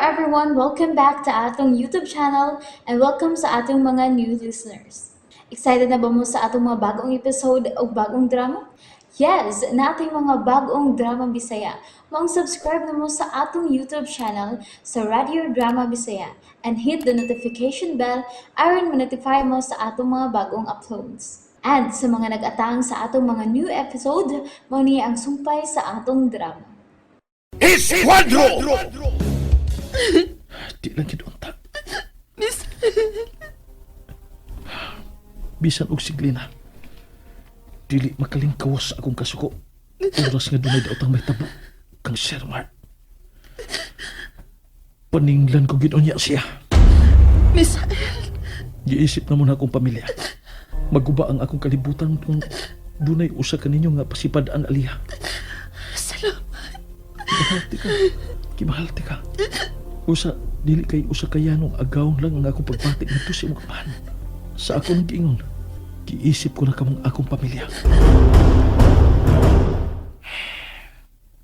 everyone! Welcome back to atong YouTube channel and welcome sa atong mga new listeners. Excited na ba mo sa atong mga bagong episode o bagong drama? Yes, nating mga bagong drama Bisaya. Maong subscribe na mo sa atong YouTube channel sa Radio Drama Bisaya and hit the notification bell aron ma-notify mo sa atong mga bagong uploads. And sa mga nag-atang sa atong mga new episode, mao ni ang sumpay sa atong drama. Esquadro! Di lang gid unta. Bisan og siglina. Dili makalingkawas sa akong kasuko. Oras nga dunay daotang may tabo kang Sir Mark. Paninglan ko gid unya siya. Misael, Giisip na mo na akong pamilya. Maguba ang akong kalibutan kung dunay usa kaninyo nga pasipad-an aliha. Salamat. Gimahal ti ka. Gimahal ti ka. Usa, dili kay usa kayanong agaw lang ang akong pagbati ngadto sa imong amahan. Sa akong giingon, giisip ko na kamong akong pamilya.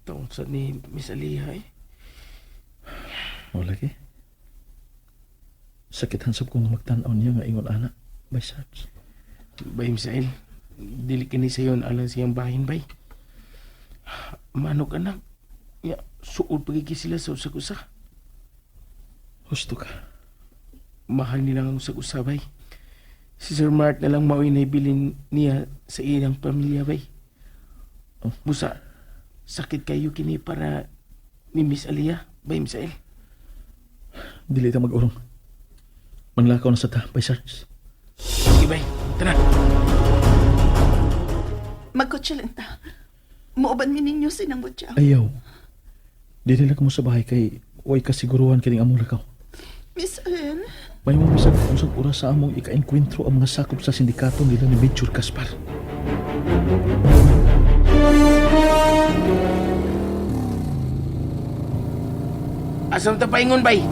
Taong sa ni Miss Aliha eh. Wala lagi. Sakit hansap ko nga magtan-aw niya nga ingon ana. By Sarge. Bay, Misael, dili kini sayon alang siyang bahin, bay. Manok anak, ya, suod pagigi sila sa usag-usa. Husto ka. Mahal nila ang usag-usa, bay. Si Sir Mark na lang mao'y naibilin niya sa iyang pamilya, bay. Oh. Busa, sakit kayo kini para ni Miss Aliyah, bay, Misael. Dili ta mag-urong. Manlakaw na sa ta, by Sarge. Sige, bay, tara. Magkotse lang ta. Muuban mi ninyo sinang butyaw. Ayaw. Dili lang mo sa bahay kay way kasiguruhan kining among lakaw. Misael, May mga bisag kung unsang oras sa among ika-enkwentro ang mga sakop sa sindikato nila ni Major Gaspar. Asam ta paingon, bay?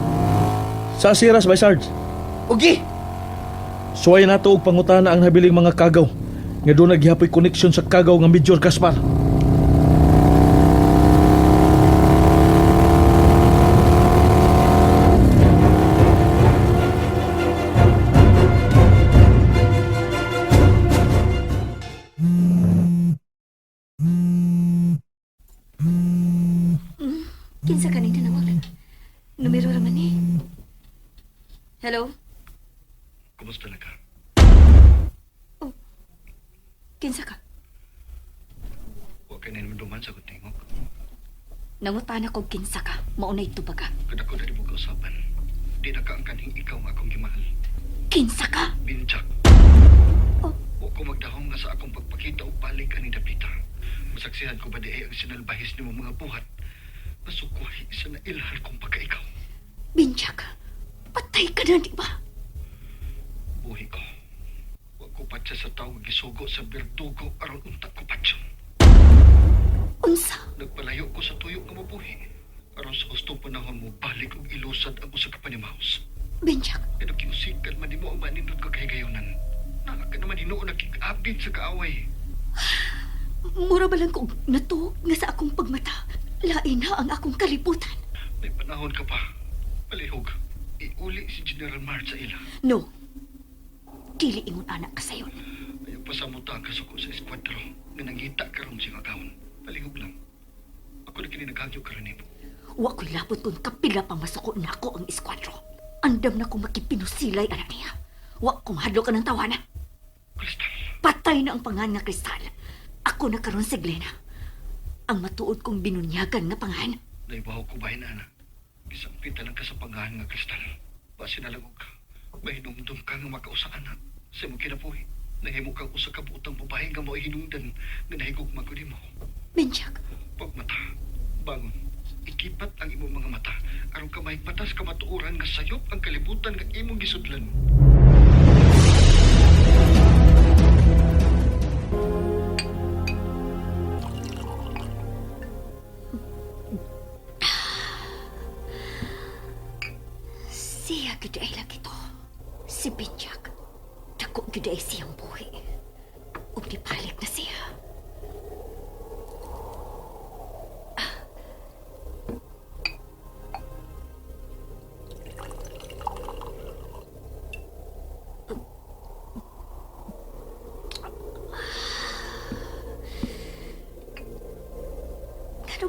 Sa Siras, by Sarge. Ugi! Suway nato og pangutana ang nabiling mga kagaw nga doon naghihapoy koneksyon sa kagaw nga Major Gaspar. Kinsa kaning tinawag? Numero raman eh. Hello? Kumusta na ka? Oh. Kinsa ka? Huwag ka na naman duman sa tingok. Nangutana ko kinsa ka. Maunay tubag ka. Kada ko na rin mo kausapan. Di na ka ang kanhing ikaw nga akong gimahal. Kinsa ka? Binjak. Oh. Huwag ko magdahong nga sa akong pagpakita o balik ani dapita. Masaksihan ko ba di ay ang sinalbahis nimo mga buhat? Masukuhi sa nailhan kong pagkaikaw. Binjak. Patay ka na, di ba? Buhi ko. Huwag ko patsa sa tao nga gisugo sa berdugo aron unta ko patsa. Unsa? Nagpalayo ko sa tuyo nga mabuhi. Aron sa hustong panahon mo balik og ilusad ang usa ka panimaos. Binjak. Pero kiusikan man nimo ang manindot ka kahigayonan. Naa ka naman hinuon nakikabit sa kaaway. Mura ba lang kog natuog nga sa akong pagmata? Lain na ang akong kalibutan. May panahon ka pa. Palihog. Iuli si General Mart sa ila. No. Dili ingon anak ka sayon. Ayaw pa sa muta ang kasuko sa eskwatro nga nangita karon siyang agawon. Palihog lang. Ako na kini naghagyo karon nimo. Wa ko'y labot kung kapila pa masuko nako ang eskwatro. Andam na kong makipinusilay anak niya. Wa kong hadlo ka ng tawana. Kristal, Patay na ang pangan nga kristal. Ako na karon si Glena. Ang matuod kong binunyagan nga pangan. naibaw ko bahin ana. Gisampitan lang ka sa pangahan nga kristal. Base na lang og mahinumdum ka nga makausa ana sa imong kinabuhi. Nahimo kang usa ka butang babae nga mao'y hinungdan nga nahigugma ko nimo. Benjak, Pagmata, bangon, ikipat ang imong mga mata aron ka mahigpatas kamatuoran nga sayop ang kalibutan nga imong gisudlan. Siya gyud ay lagi to. Si Benjak. Dako gyud ay siyang buhi. Ug nibalik na siya. Ah.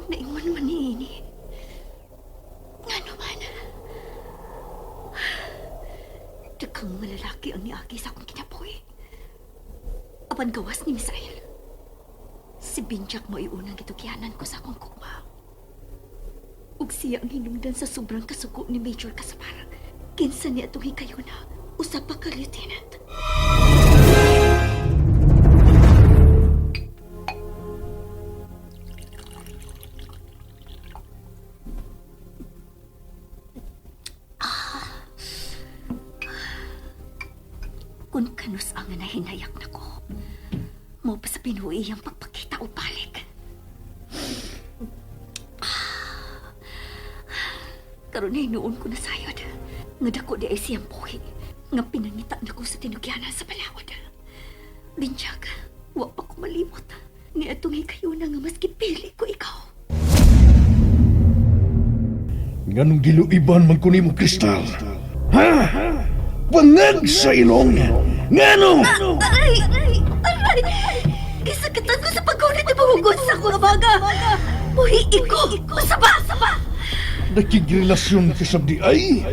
Nganong naingon man niini? Ngano man? Daghang mga lalaki ang niagi sa akong kinabuhi. Apan gawas ni Misael. Si Binjak mo unang gitugyanan ko sa akong kugma. Ug siya ang hinungdan sa sobrang kasugo ni Major Caspar. Kinsa niya itong hikayuna, usa pa ka lieutenant. Kung kanus ang nahinayak na ko, mo pa sa pinuwi ang pagpakita o balik. Karon ay noon ko nasayod. Nga dako di ay siyang buhi. Nga pinangita na ko sa tinugyanan sa palawod. Binyag, wa pa ko malimot. Ni atong hikayuna nga mas gipili ko ikaw. Nganong giluiban man ko nimo, Kristal? Ha? Bangag sa ilong! Ngano? Aray! Aray! Aray! Gisakitan ko sa pagkulit ni Buhugon sa akong baga. Buhi ko! Saba! Saba! Nakigrelasyon ka sa di ay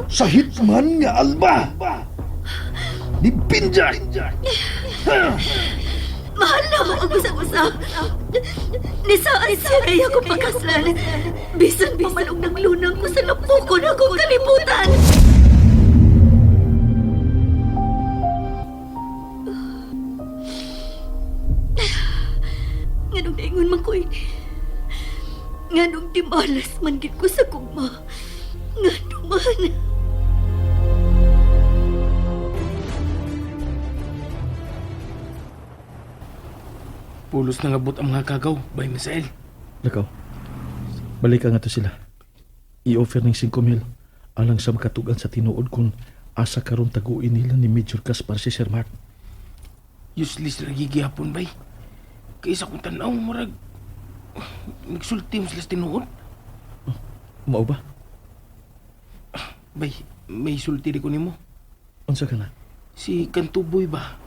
sa hitman nga alba! Ni Binjak! Ha? Mahal na mo ang usa-usa. Nisaan siya ay akong pagkaslan. Bisan pa man og naglunang ko sa napukon akong kalibutan. Nganong naingon man ko ini. Nganong di malas man gid ko sa gugma. Ngano man. Pulos na ngabot ang mga kagaw, Bay Misael. Lakaw. Balik nga to sila. I-offer ning 5,000 alang sa makatugan sa tinuod kung asa karon taguin nila ni Major Caspar si Sir Mark. Useless lagi gihapon, bay. Kaysa kong tanaw, murag... Nagsulti mo sila sa tinuod. Mao ba? Bay, may sulti di ko nimo. Unsa ka na? Si Kantuboy ba?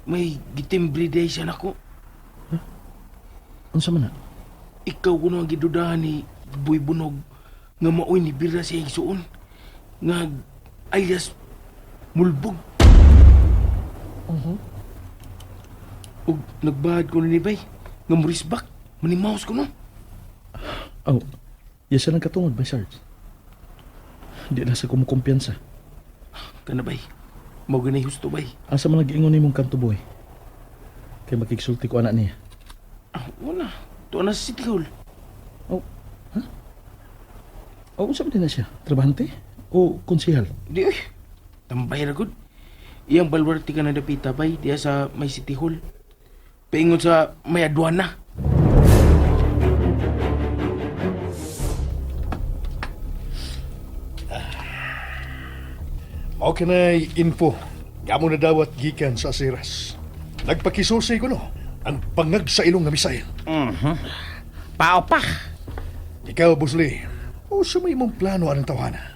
May gitimbre day siya nako. Unsa man na? Ikaw kuno ang gidudahan ni Boy Bunog nga maoy ni Bira siya igsuon. Nga alias Mulbog. Ug nagbahad ko ni bay nga murisbak manimaos ko no. Aw, yasa lang katungod bay Sarge. Di na sa kumukumpiyansa. Kana bay. Mao ganay husto bay. Asa man nag-ingon nimong kanto boy? Kay makigsulti ko anak niya. Ah, wala. Tuwa na sa City Hall. Oh, ha? Oh, unsa man din na siya? Trabahante? O konsihal? Di oy. Tambay ra gud. Iyang balwarte ka na dapita bay diya sa may City Hall. Paingon sa may aduana. Mao kanay info. Nga mo na dawat gikan sa Asiras. Nagpakisusi ko no, ang pangag sa ilong nga misail. Pao pa. Ikaw, Busli, usa may imong plano anang tawhana.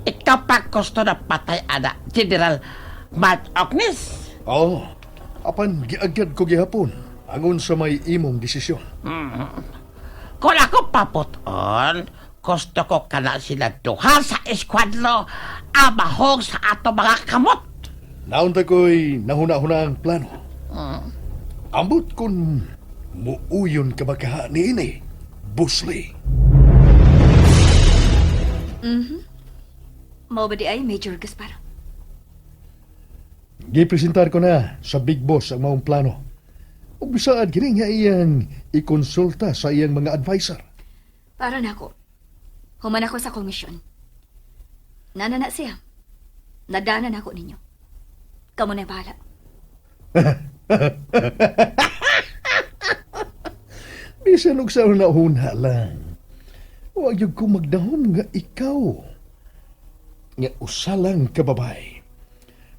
Ikaw pa gusto na patay ana, General Mark Ognes. Oo, apan giagad ko gihapon angon sa may imong desisyon. Kung ako paputon, gusto ko kana sila duha sa eskwadro, amahong sa ato mga kamot. Naunta ko'y nahuna-huna ang plano. Ambot kung muuyon ka ba kaha niini, Busli. Mao ba di ay Major Gaspar? Gipresentar ko na sa Big Boss ang maong plano. Ug bisaad kini nga iyang ikonsulta sa iyang mga advisor. Para nako. Human ako sa komisyon. Nana na siya. Nadana na ako ninyo. Kamu na bahala. Bisan og sa una-una lang. Huwag yung ko magdahom nga ikaw. Nga usa lang ka babay.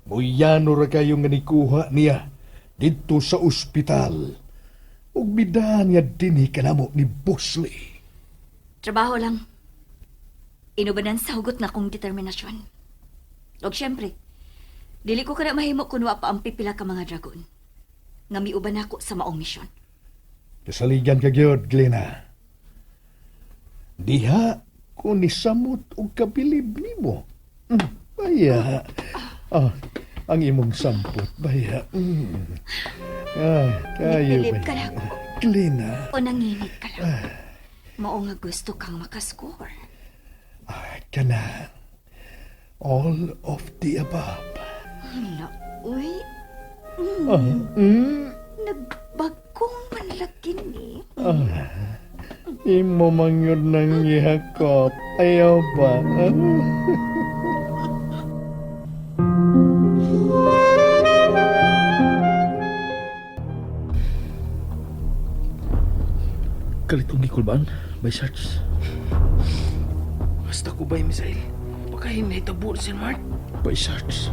Muyano ra kayo nga nikuha niya didto sa ospital. Ug midahan niya dinhi kanamo ni Bosley. Trabaho lang. Inubanan sa hugot na kong determinasyon. Og syempre, dili ko kana mahimo kun wa pa ang pipila ka mga dragon. Nga miuban ako sa maong misyon. Kasaligan ka gyud, Glena. Diha ko nisamot og kabilib nimo. Baya. Ah, ang imong sampot, baya. Ah, kayo Nibilib baya. ka na ako. Glena. O nanginit ka lang. Mao nga gusto kang makascore. Ah, kana. All of the above. Hala, uy. Ah, Nagbagong manlaki ni. Imo man yun nang gihakop. Ayaw ba? Ah. Kalit kong gikulbaan, by Sarge. Basta ko bay, Misael. Baka hinahitabo si Mark. By Sarge.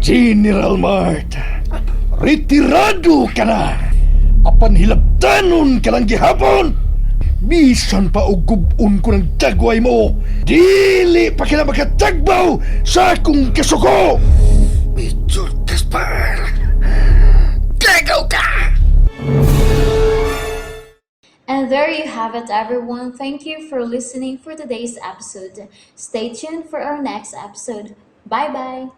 General Mart, retirado ka na! Apan hilabtanon ka lang gihapon! Bisan pa og gubon ko ng tagway mo, dili pa kila makatagbaw sa akong kasuko! Major Gaspar, gagaw ka! And there you have it, everyone. Thank you for listening for today's episode. Stay tuned for our next episode. Bye bye.